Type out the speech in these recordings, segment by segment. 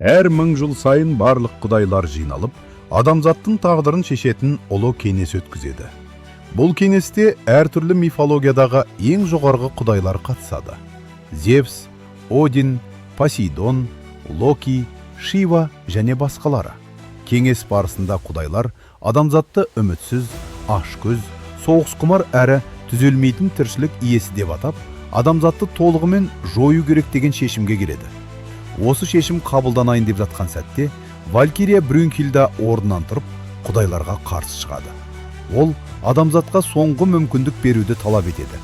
Әр 1000 жыл сайын барлық құдайлар жиналып, адамзаттың тағдырын шешетін ұлы кеңес өткізеді. Бұл кеңесте әртүрлі мифологиядағы ең жоғарғы құдайлар қатысады. Зевс, Один, Посейдон, Локи, Шива және басқалары. Кеңес барысында құдайлар адамзатты үмітсіз, ашкөз, соғысқұмар әрі түзелмейтін тіршілік иесі деп атап, адамзатты толығымен жою керек деген шешімге келеді. Осы шешім қабылданайын деп жатқан сәтте Валькирия Брюнхильда орнынан тұрып, құдайларға қарсы шығады. Ол адамзатқа соңғы мүмкіндік беруді талап етеді.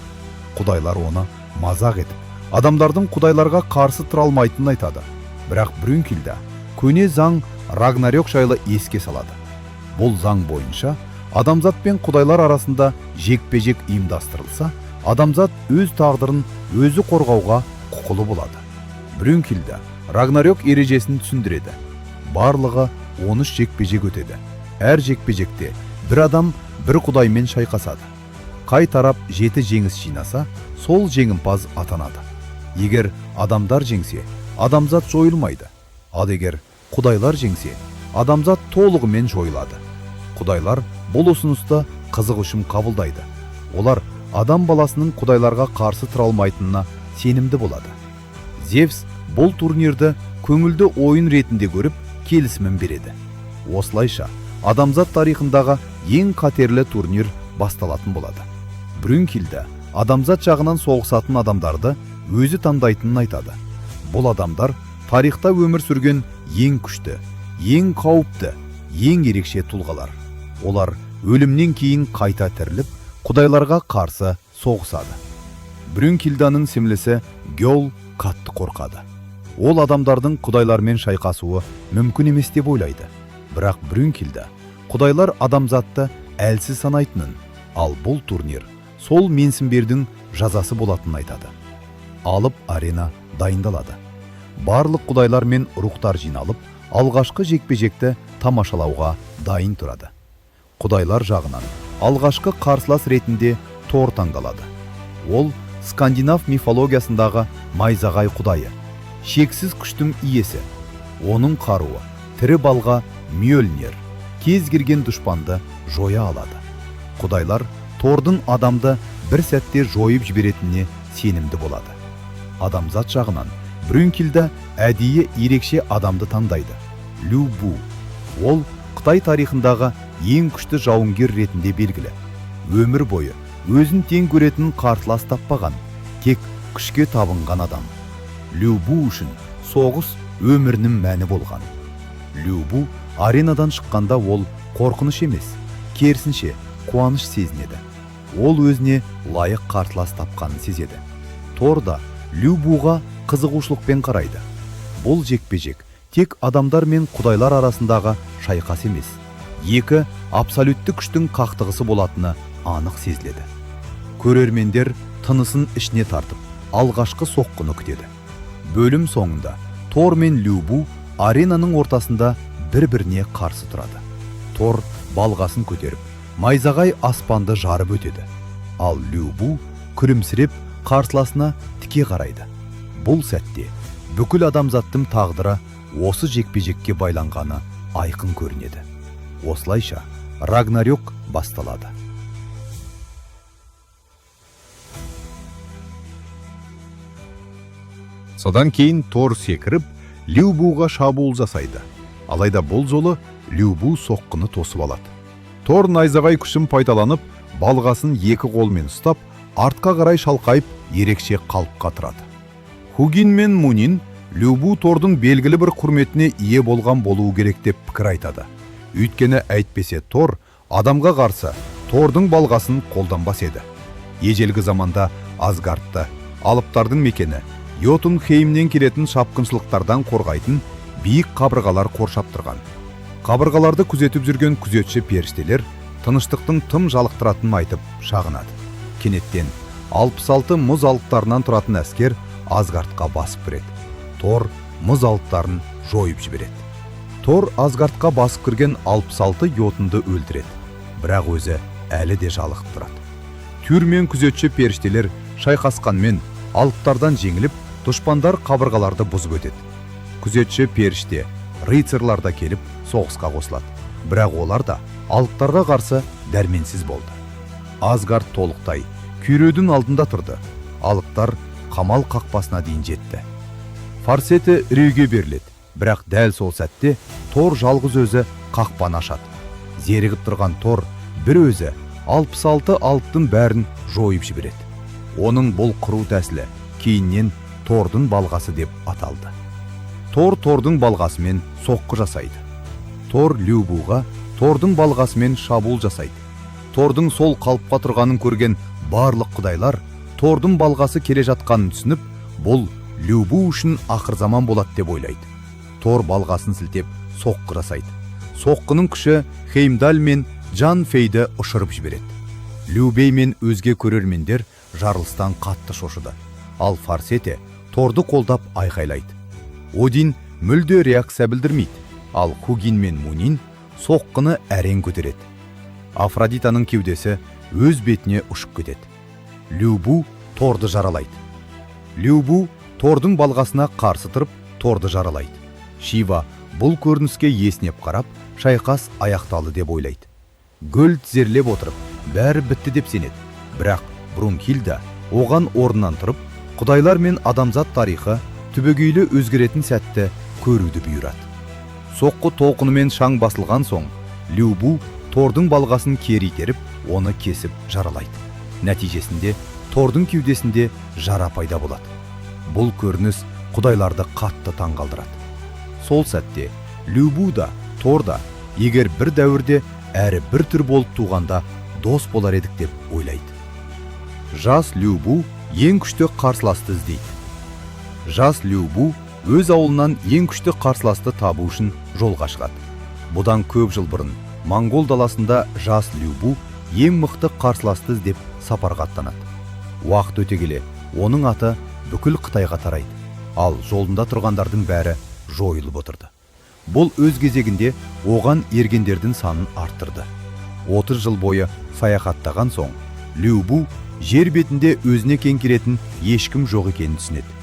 Құдайлар оны мазақ етіп, адамдардың құдайларға қарсы тұра алмайтынын айтады. Бірақ Брюнхильда көне заң Рагнарёк жайлы еске салады. Бұл заң бойынша адамзат пен құдайлар арасында жекпе-жек ұйымдастырылса, адамзат өз тағдырын өзі қорғауға құқылы болады. Брюнхильда Рагнарёк ережесін түсіндіреді. Барлығы 13 жекпе-жек өтеді. Әр жекпе-жекте бір адам бір құдаймен шайқасады. Қай тарап 7 жеңіс жинаса, сол жеңімпаз атанады. Егер адамдар жеңсе, адамзат жойылмайды. Ал егер құдайлар жеңсе, адамзат толығымен жойылады. Құдайлар бұл ұсынысты қызық үшін қабылдайды. Олар адам баласының құдайларға қарсы тұра алмайтынына сенімді болады. Зевс бұл турнирді көңілді ойын ретінде көріп, келісімін береді. Осылайша, адамзат тарихындағы ең қатерлі турнир басталатын болады. Брюнхильда адамзат жағынан соғысатын адамдарды өзі таңдайтынын айтады. Бұл адамдар тарихта өмір сүрген ең күшті, ең қауіпті, ең ерекше тұлғалар. Олар өлімнен кейін қайта тіріліп, құдайларға қарсы соғысады. Брюнхильданың сіңлісі Гёл қатты қорқады. Ол адамдардың құдайлармен шайқасуы мүмкін емес деп ойлайды. Бірақ Брюнхильда құдайлар адамзатты әлсіз санайтынын, ал бұл турнир сол менсінбеудің жазасы болатынын айтады. Алып арена дайындалады. Барлық құдайлар мен рухтар жиналып, алғашқы жекпе-жекті тамашалауға дайын тұрады. Құдайлар жағынан алғашқы қарсылас ретінде Тор таңдалады. Ол скандинав мифологиясындағы найзағай құдайы, шексіз күштің иесі. Оның қаруы тірі балға Мьёльнир, кез келген дұшпанды жоя алады. Құдайлар Тордың адамды бір сәтте жойып жіберетініне сенімді болады. Адамзат жағынан Брюнхильда әдейі ерекше адамды таңдайды. Лю Бу. Ол Қытай тарихындағы ең күшті жауынгер ретінде белгілі. Өмір бойы өзін тең көретін қарсылас таппаған, тек күшке табынған адам. Лю Бу үшін соғыс өмірінің мәні болған. Лю Бу аренадан шыққанда ол қорқыныш емес, керісінше қуаныш сезінеді. Ол өзіне лайық қарсылас тапқанын сезеді. Тор да Лю Буға қызығушылықпен қарайды. Бұл жекпе-жек тек адамдар мен құдайлар арасындағы шайқас емес, екі абсолютті күштің қақтығысы болатыны анық сезіледі. Көрермендер тынысын ішіне тартып, алғашқы соққыны күтеді. Бөлім соңында Тор мен Лю Бу аренаның ортасында бір-біріне қарсы тұрады. Тор балғасын көтеріп, найзағай аспанды жарып өтеді. Ал Лю Бу күлімсіреп қарсыласына тіке қарайды. Бұл сәтте бүкіл адамзаттың тағдыры осы жекпе-жекке байланғаны айқын көрінеді. Осылайша Рагнарёк басталады. Содан кейін Тор секіріп, Лю Буға шабуыл жасайды. Алайда бұл жолы Лю Бу соққыны тосып алады. Тор найзағай күшін пайдаланып, балғасын екі қолмен ұстап, артқа қарай шалқайып, ерекше қалыпқа тұрады. Хугин мен Мунин Лю Бу Тордың белгілі бір құрметіне ие болған болуы керек деп пікір айтады. Өйткені әйтпесе Тор адамға қарсы Тордың балғасын қолданбас еді. Ежелгі заманда Асгардты, алыптардың мекені, Йотунхеймнен келетін шапқыншылықтардан қорғайтын биік қабырғалар қоршап тұрған. Қабырғаларды күзетіп жүрген күзетші періштелер тыныштықтың тым жалықтыратынын айтып шағынады. Кенеттен 66 мұз алыптарынан тұратын әскер Асгардқа басып кіреді. Тор мұз алыптарын жойып жібереді. Тор Асгардқа басып кірген 66 йотунды өлтіреді. Бірақ өзі әлі де жалығып тұрады. Тюр мен күзетші періштелер шайқасқанмен алыптардан жеңіліп, дұшпандар қабырғаларды бұзып өтеді. Күзетші періште, рыцарьлар да келіп соғысқа қосылады. Бірақ олар да алыптарға қарсы дәрменсіз болды. Асгард толықтай күйреудің алдында тұрды. Алыптар қамал қақпасына дейін жетті. Форсеті үрейге беріледі. Бірақ дәл сол сәтте Тор жалғыз өзі қақпаны ашады. Зерігіп тұрған Тор бір өзі 66 алыптың бәрін жойып жібереді. Оның бұл қыру тәсілі кейіннен Тордың балғасы деп аталды. Тор Тордың балғасымен соққы жасайды. Тор Любуға Тордың балғасымен шабуыл жасайды. Тордың сол қалыпқа тұрғанын көрген барлық құдайлар Тордың балғасы келе жатқанын түсініп, бұл Любу үшін ақырзаман болады деп ойлайды. Тор балғасын сілтеп соққы жасайды. Соққының күші Хеймдаль мен Джан Фейді ұшырып жібереді. Любей мен өзге көрермендер жарылыстан қатты шошыды. Ал Форсете Торды қолдап айқайлайды. Один мүлде реакция білдірмейді, ал Хугин мен Мунин соққыны әрең көтереді. Афродитаның кеудесі өз бетіне ұшып кетеді. Любу Торды жаралайды. Любу Тордың балғасына қарсы тұрып, Торды жаралайды. Шива бұл көрініске есінеп қарап, шайқас аяқталды деп ойлайды. Гөл тізерлеп отырып, бәрі бітті деп сенеді. Бірақ Брунхильда оған орнынан тұрып, құдайлар мен адамзат тарихы түбегейлі өзгеретін сәтті көруді бұйырады. Соққы толқынымен шаң басылған соң, Любу Тордың балғасын кері итеріп, оны кесіп жаралайды. Нәтижесінде Тордың кеудесінде жара пайда болады. Бұл көрініс құдайларды қатты таңғалдырады. Сол сәтте Любу да, Тор да егер бір дәуірде әрі бір түр болып туғанда дос болар едік деп ойлайды. Жас Любу ең күшті қарсыласты іздейді. Жас Любу өз ауылынан ең күшті қарсыласты табу үшін жолға шығады. Бұдан көп жыл бұрын Моңғол даласында жас Любу ең мықты қарсыласты іздеп сапарға аттанады. Уақыт өте келе оның аты бүкіл Қытайға тарайды. Ал жолында тұрғандардың бәрі жойылып отырды. Бұл өз кезегінде оған ергендердің санын арттырды. 30 жыл бойы саяхаттаған соң, Любу жер бетінде өзіне тең келетін ешкім жоқ екенін түсінеді.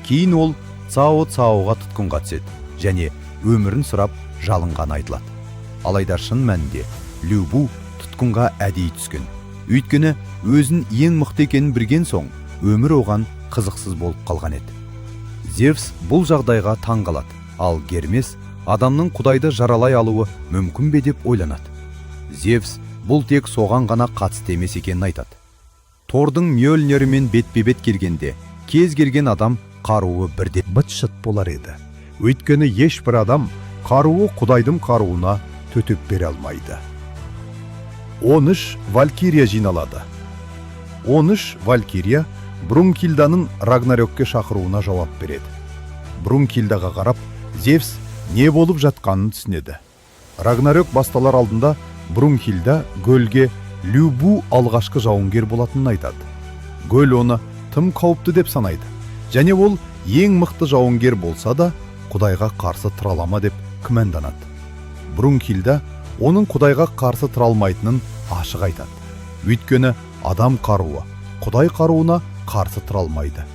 Кейін ол Цао Цаоға тұтқынға түседі және өмірін сұрап жалынғаны айтылады. Алайда шын мәнінде Любу тұтқынға әдейі түскен. Өйткені өзін ең мықты екенін білген соң, өмір оған қызықсыз болып қалған еді. Зевс бұл жағдайға таң қалады, ал Гермес адамның құдайды жаралай алуы мүмкін бе деп ойланады. Зевс бұл тек соған ғана қатысты емес екенін айтады. Тордың Мьёльнирімен бетпе-бет келгенде, кез келген адам қаруы бірден быт-шыт болар еді. Өйткені ешбір адам қаруы құдайдың қаруына төтеп бере алмайды. 13 валькирия жиналады. 13 валькирия Брунхильданың Рагнарёкке шақыруына жауап береді. Брунхильдаға қарап, Зевс не болып жатқанын түсінеді. Рагнарёк басталар алдында Брунхильда Гөлге Любу алғашқы жауынгер болатынын айтады. Гөл оны тым қауіпті деп санайды. Және ол ең мықты жауынгер болса да, құдайға қарсы тұра ала ма деп күмәнданады. Брунхильда оның құдайға қарсы тұра алмайтынын ашық айтады. Өйткені адам қаруы құдай қаруына қарсы тұра алмайды.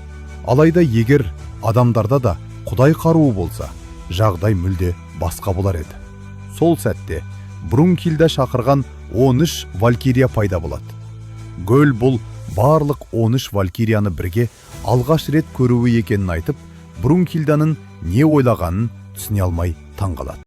Алайда егер адамдарда да құдай қаруы болса, жағдай мүлде басқа болар еді. Сол сәтте Брунхильда шақырған 13 валькирия пайда болады. Гөл бұл барлық 13 валькирияны бірге алғаш рет көруі екенін айтып, Брунхильданың не ойлағанын түсіне алмай таң қалады.